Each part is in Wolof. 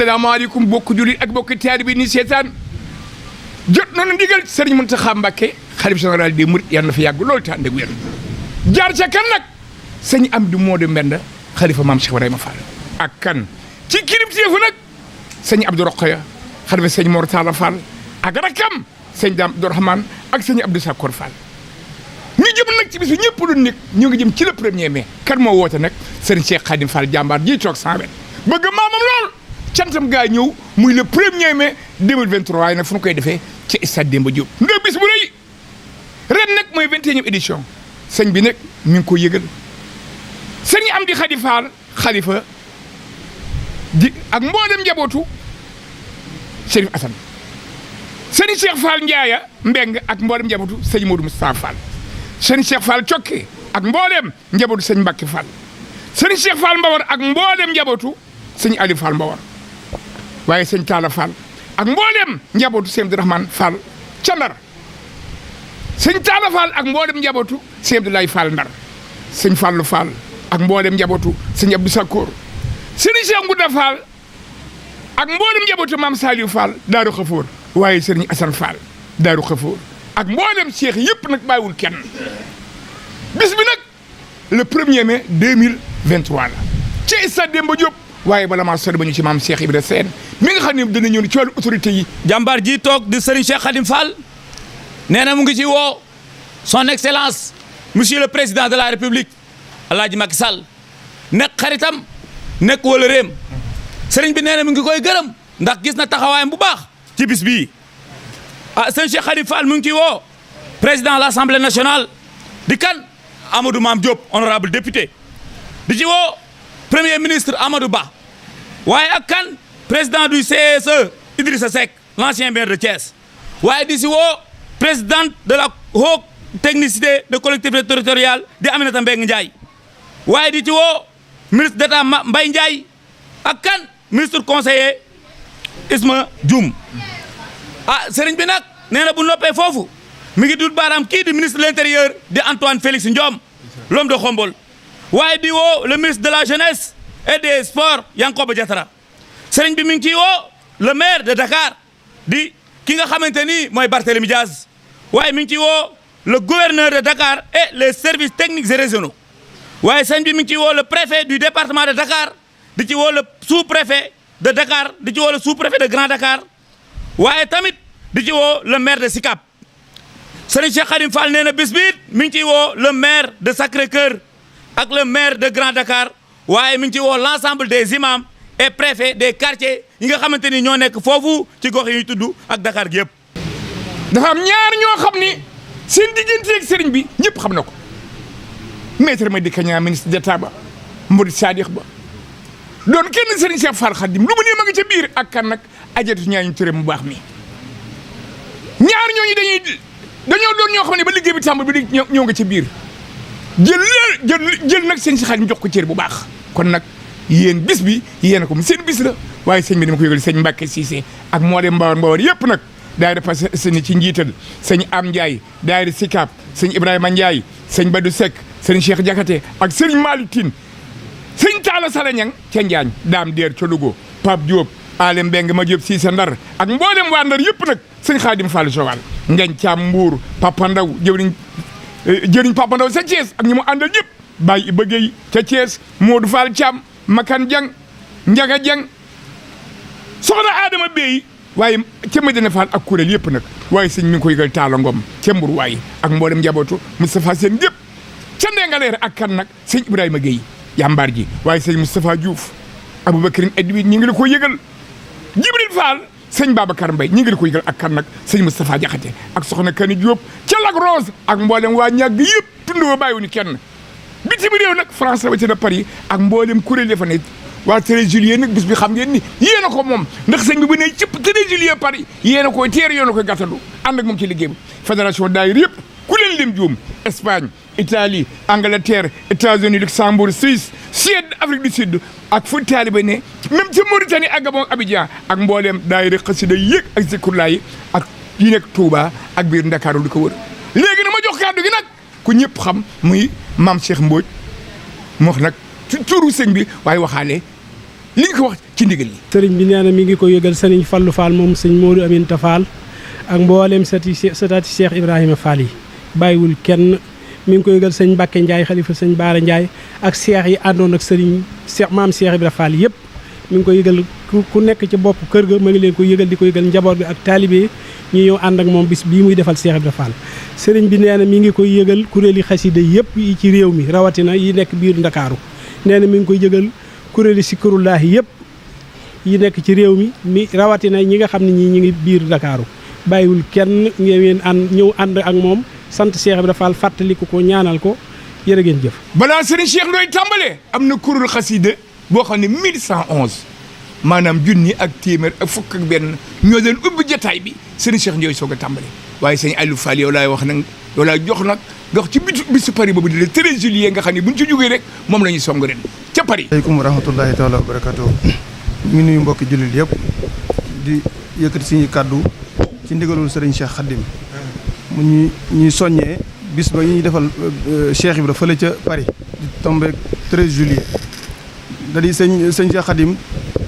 salaamaaleykum bokk jullit ak bokk taalibe bi ni seetaan jot nañu ndigal Serigne Mountakha Mbacké xalif général des mourides yàlla na fi yàgg loolu te ànd ak wér jaar ca kan nag sëñ Amdi Modou Mbenda xalifa maam Cheikh Ibrahima Fall ak kan ci kilifteefu nag sëñ Abdou Rokhaya xalifa sëñ Mor Talla Fall ak rakam sëñ Dame Abdourahmane ak sëñ Abdou Sakor Fall ñu jëm nag ci bis bi ñëpp lu nekk ñu ngi jëm ci le 1er mai kan moo woote nag sëriñ Cheikh Khadim Fall jàmbaar ji toog 100 wet bëgg maamam lool cantam gaa ñëw muy le 1er mai 2023 waaye nag fu ñu koy defee ci stade Demba Diop nga bis bu rëy ren nag mooy 21e édition sëñ bi nag mi ngi ko yëgal sëñ Amdi Khady Fall xalifa di ak mboolem njabootu Chérif Assane sëñ Cheikh Fall Ndiaye Mbeng ak mboolem njabootu sëñ Modou Moustapha Fall sëñ Cheikh Fall Cokke ak mboolem njabootu sëñ Mbacke Fall sëñ Cheikh Fall Mbawar ak mboolem njabootu sëñ Aliou Fall Mbawar waaye sëñ Talla Fall ak mboolem njabootu sëñ Abdourahmane Fall ca Ndar sëñ Talla Fall ak mboolem njabootu sëñ Abdoulaye Fall Ndar sëñ Fallou Fall ak mboolem njabootu sëñ Abdou Sakor sëñ Cheikh Ngouda Fall ak mboolem njabootu maam Saliou Fall Daaru Xafoor waaye sëñ Assane Fall Daaru Xafoor ak mboolem Cheikh yëpp nag bàyyiwul kenn bis bi nag le 1er mai 2023 la ci stade Demba Diop waaye bala maa sori ba ñu ci maam Cheikh Ibrahima Sène mi nga xam ne dina ñëw ci wàllu autorité yi. jàmbaar ji toog di Serigne Cheikh Khadim Fall nee na mu ngi ci woo son excellence monsieur le président de la république El Hadj Macky Sall nekk xaritam nekk wala réem Serigne bi nee na mu ngi koy gërëm ndax gis na taxawaayam bu baax ci bis bii Serigne Cheikh Khadim Fall mu ngi ciy woo président de l' assemblée nationale di kan Amadou Mame Diop honorable député di ci woo premier ministre Amadou Ba waaye ak kan président du CSE Idrissa Seck l'ancien maire de Thiès waaye di si woo présidente de la haute technicité de collectivité territoriale di Aminata Mbengue Ndiaye waaye di ci woo ministre d'État Mbaye Ndiaye ak kan ministre conseiller Isma Dioum sëriñ bi nag nee na bu noppee foofu mi ngi dul baaraam kii di ministre de l'intérieur di Antoine Félix Ndiome l'homme de Khombol waaye di woo le ministre de la jeunesse et des sports Yankhoba Diattara sëriñ bi mi ngi ciy woo le maire de Dakar di ki nga xamante ni mooy Barthélémy Diaz waaye mi ngi ciy woo le gouverneur de Dakar et les services techniques et régionaux waaye sëriñ bi mi ngi ciy woo le préfet du département de Dakar di ci woo le sous-préfet de Dakar di ci woo le sous-préfet de Grand Dakar waaye tamit di ci woo le maire de Sicap sëriñ Cheikh Khadim Fall nee na bis biit mi ngi ciy woo le maire de Sacré-Cœur ak le maire de Grand Dakar waaye mi ngi ci woo l'ensemble des imams et préfets des quartiers yi nga xamante ni ñoo nekk foofu ci gox yi ñuy tudd ak Dakar gi yëpp. dafa am ñaar ñoo xam ni seen digganteeg sëriñ bi ñëpp xam na ko maître Madické Niang ministre d'État ba Mourid Sadikh ba doon kenn sëriñ Cheikh Fall Khadim lu mu ne ma ngi ca biir ak kan nag ajatu ñaañu tëré mu baax mi ñaar ñooñu dañoo doon ñoo xam ne ba liggéey bi tàmbali bi ñëw nga ca biir jël nag sëñ si Khadim jox ko cër bu baax kon nag yéen bis bi yéen ko seen bis la waaye sëñ bi dama ko yëgal sëñ Mbacke Cissé ak mboolem Mbawar yëpp nag daayira passé sëñ ci njiital sëñ Am Ndiaye daayira Sicap sëñ Ibrahima Ndiaye sëñ Badou Seck sëñ Cheikh Diakhaté ak sëñ Malick Tine sëñ Talla Salañang ca Njaañ Dame Der ca Louga Pape Diop Alem Mbeng ma Diop Cissé Ndar ak mboolem waa Ndar yëpp nag sëñ Khadim Fall Joal Ngañ Caam Mbuur Papa Ndaw jëriñ Papa Ndaw sa Thiès ak ñi mu àndal ñëpp Baye Iba Gueye ca Thiès Modou Fall Thiam Makan Diang Ndiaga Diang soxna Adama Bey waaye ca Medina Fall ak kuréel yëpp nag waaye sëñ mi ngi ko yëgal Talla Ngom ca Mbour waaye ak mboolem njabootu Moustapha Sène yëpp ca Ndengaleer ak kan nag sëñ Ibrahima Gueye jàmbaar ji waaye sëñ Moustapha Diouf Aboubacrine Edwin ñi ngi la ko yëgal Jibril Fall sëñ Babacar Mbaye ñi ngi la ko yëgal ak kan nag sëñ Moustapha Diakhaté ak soxna Kani Diop ca Lac Rose ak mboolem waa ñàgg yëpp tundoo bàyyiwuñu kenn bitim réew nag France la ca Paris ak mboolem kuréel ya fa ne waa 13 juillet nag bis bi xam ngeen ni yéen a ko moom ndax sëñ bi bu ne cëpp 13 juillet Paris yéen a koy teer yéen a koy gàttandu ànd ak moom ci liggéey bi fédération daayira yëpp ku leen lim juum Espagne Italie Angleterre États-Unis Luxembourg Suisse Suède Afrique du Sud ak fu taalibe ne même ca Mauritanie ak Gabon Abidjan ak mboolem daayira xasida yéeg ak zikrullah yi ak yi nekk Touba ak biir Ndakaaru di ko wër léegi na ma jox kàddu gi nag ku ñëpp xam muy maam Cheikh Mbodj mu wax nag ci turu sëñ bi waaye waxaale li nga ko wax ci ndigal li. sëriñ bi nee na mi ngi ko yëgal sëriñ Fallou Fall moom sëñ Modou Aminta Fall ak mboolem sëtaati Cheikh Ibrahima Fall yi bàyyiwul kenn. mi ngi ko yëgal sëñ Mbacke Ndiaye xalifa sëñ Baara Ndiaye ak seex yi àndoon ak sëriñ maam Cheikh Ibrahima Fall yëpp mi ngi ko yëgal ku nekk ci bopp kër ga ma ngi leen ko yëgal di ko yëgal njaboot bi ak taalibe ñu ñëw ànd ak moom bis bii muy defal Cheikh Ibrahima Fall. sëriñ bi nee na mi ngi koy yëgal kuréeli xasida yëpp yi ci réew mi rawatina yi nekk biir Ndakaaru nee na mi ngi koy yëgal kuréeli sikkurullaahi yëpp yi nekk ci réew mi rawatina ñi nga xam ne ñi ngi biir Ndakaaru bàyyiwul kenn ngeen ñëw ànd ak moom sant Cheikh Ibrahima Fall fàttaliku ko ñaanal ko jërë ngeen jëf. balaa Serigne Cheikh Ndoye tàmbalee am na kuréel xasida boo xam ne 1111 maanaam junni ak téeméer ak fukk ak benn ñoo doon ubbi jotaay bi Serigne Cheikh Ndoye soog a tàmbale waaye sëñ Aliou Fall yow laay wax nag yow laay jox nag nga wax ci bisu Paris boobu di le 13 juillet nga xam ne buñ ci jógee rek moom la ñuy song ren ca Paris. aleykum wa rahmatullahi taala wa barakatuh ñu nuyu mbokki jullit yëpp di yëkkati suñuy kàddu ci ndigalul Serigne Cheikh Khadim mu ñuy soññee bis ba ñuy defal Cheikh Ibra fële ca Paris di tombé 13 juillet da di sëñ Cheikh Khadim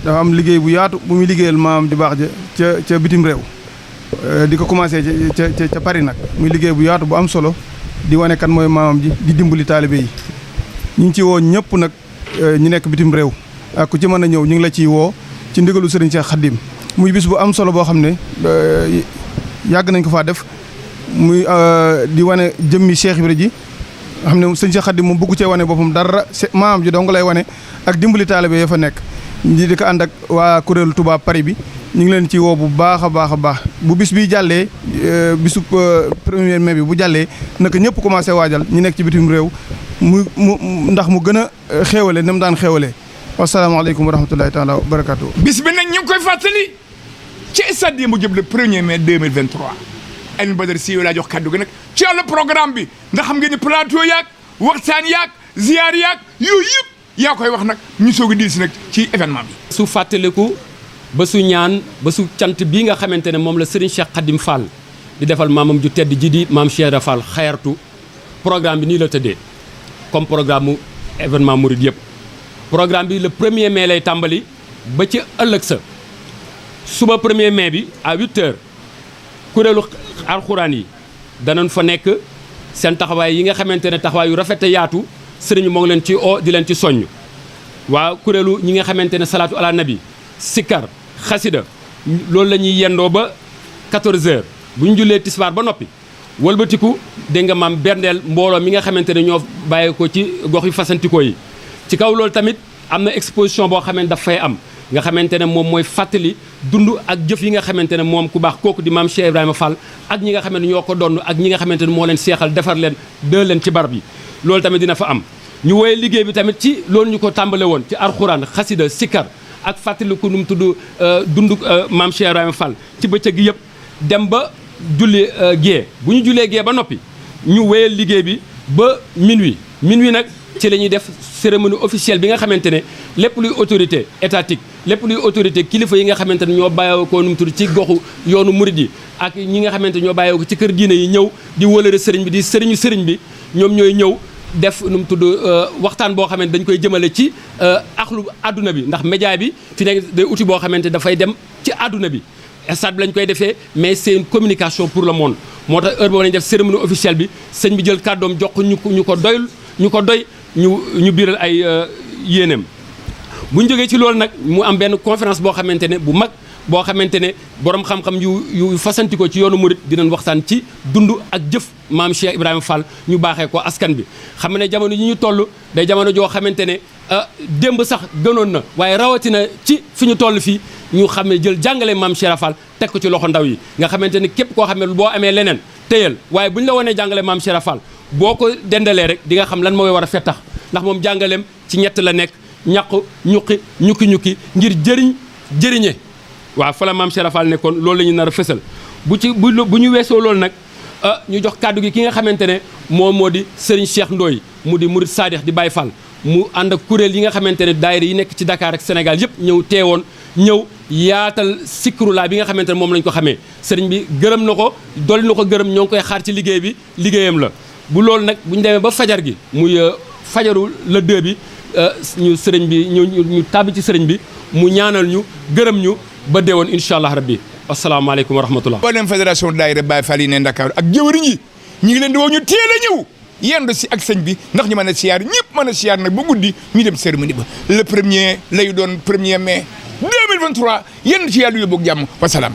dafa am liggéey bu yaatu bu muy liggéeyal maam di baax ja ca bitim réew di ko commencé ca Paris nag muy liggéey bu yaatu bu am solo di wane kan mooy maamam ji di dimbali taalibe yi ñu ngi ci woo ñëpp nag ñu nekk bitim réew ak ku ci mën a ñëw ñu ngi la ciy woo ci ndigalu Serigne Cheikh Khadim muy bis bu am solo boo xam ne yàgg nañ ko faa def muy di wane jëmmi Cheikh Ibra ji nga xam ne sëñ Cheikh Khadim moom bëggu cee wane boppam dara maam ji dong lay wane ak dimbali taalibe ya fa nekk ñi di ko ànd ak waa kuréelu Touba Paris bi ñu ngi leen ci woo bu baax a baax a baax bu bis bi jàllee bisu 1er mai bi bu jàllee naka ñëpp commencé waajal ñu nekk ci bitim réew mu ndax mu gën a xéewale na mu daan xéewalee wasalaamaaleykum wa rahmatulahi taala wa barakaatu. bis bi nag ñu ngi koy fàttali ci stade mu jëm le 1er mai 2023 Alioune Badara Sy laa jox kàddu gi nag ci wàllu programme bi ndax xam ngeen ni plateau yaag waxtaan yaag ziar yaag yooyu yëpp yaa koy wax nag ñu soog a si nag ci événement bi. su fàttaliku ba su ñaan ba su cant bii nga xamante ne moom la Serigne Cheikh Khadim Fall di defal maamam ju tedd ji di maam Cheikh Fall xayartu programme bi nii la tëddee comme programme mu événement Mouride yëpp. programme bi le 1er mai lay tàmbali ba ci ëllëg sa suba 1er mai bi à 8h kuréelu alxuraan yi danañ fa nekk seen taxawaay yi nga xamante ne taxawaay yu rafet yaatu sëriñ moo ngi leen ci di leen ci soññ. waa kuréelu ñi nga xamante ne salaatu ala nabi sikkar xasida loolu la ñuy yendoo ba 14h bu ñu jullee tisbaar ba noppi wëlbatiku dégg nga maam berndeel mbooloo mi nga xamante ne ñoo bàyyi ko ci gox yu fasantikoo yi. ci kaw loolu tamit am na exposition boo xamante daf fay am nga xamante ne moom mooy fàttali dund ak jëf yi nga xamante ne moom ku baax kooku di maam Cheikh Ibrahima Fall ak ñi nga xamante ne ñoo ko donn ak ñi nga xamante ne moo leen seexal defar leen dë leen ci barab yi loolu tamit dina fa am. ñu woyee liggéey bi tamit ci loolu ñu ko tàmbale woon ci alxuraan xasida sikkar ak fàttaliku nu mu tudd dund maam Cheikh Ibrahima Fall ci bëccëg gi yëpp dem ba julli gée bu ñu jullee gée ba noppi ñu woyee liggéey bi ba minuit nag ci la ñuy def cérémonie officielle bi nga xamante ne lépp luy autorité étatique lépp luy autorité kilifa yi nga xamante ne ñoo bàyyoo ko nu mu tudd ci goxu yoonu murid yi ak ñi nga xamante ñoo bàyyoo ko ci kër diine yi ñëw di wëlëre sëriñ bi di sëriñ bi ñoom ñooy ñëw def nu mu tudd waxtaan boo xamante dañ koy jëmale ci axlu àdduna bi ndax média bi fi nekk day outil boo xamante dafay dem ci àdduna bi stade bi lañ koy defee mais c'est une communication pour le monde moo tax heure boobu lañ def cérémonie officielle bi sëñ bi jël kàddoom jox ko ñu ko doy ñu biiral ay yéeneem bu ñu jógee ci loolu nag mu am benn conférence boo xamante ne bu mag boo xamante ne borom xam-xam yu fasanti ko ci yoonu murit dinañ waxtaan ci dund ak jëf maam Cheikh Ibrahima Fall ñu baaxee ko askan bi. xam ne jamono yi ñu toll day jamono joo xamante ne démb sax gënoon na waaye rawatina ci fi ñu toll fii ñu xam ne jël jàngale maam Cheikh Fall teg ko ci loxo ndaw yi nga xamante ne képp koo xam ne boo amee leneen téyal waaye bu ñu la wanee jàngale maam Cheikh Fall boo ko dendalee rek di nga xam lan mooy war a fettax ndax moom jàngaleem ci ñett la nekk ñaq ñukki ngir jëriñe waaw fa la maam Cheikh Fall nekkoon loolu la ñu nar a fësal bu ñu weesoo loolu nag ñu jox kàddu gi ki nga xamante ne moom moo di Serigne Cheikh Ndoye mu di murid Sadix di Baye Fall mu ànd ak kuréel yi nga xamante ne daayira yi nekk ci Dakar ak Sénégal yëpp ñëw teewoon ñëw yaatal sikrulaa bi nga xamante ne moom lañ ko xamee sëriñ bi gërëm na ko dolli na ko gërëm ñoo ngi koy xaar ci liggéey bi liggéeyam la bu loolu nag bu ñu demee ba fajar gi muy fajaru le 2 bi ñu sëriñ bi ñu tàbbi ci sëriñ bi mu ñaanal ñu gërëm ñu ba déwoon incha allah rabbi asalaamaaleykum wa rahmatullah. mboolem fédération daayira Baye Fall yi ne Ndakaaru ak jëwriñ yi ñu ngi leen di woo ñu teel a ñëw yendu si ak sëñ bi ndax ñu mën a siyaar ñëpp mën a siyaar nag ba guddi ñu dem cérémonie ba le premier lay doon 1er mai 2023 yenn ci yàlla yóbbu ak jàmm wasalaam.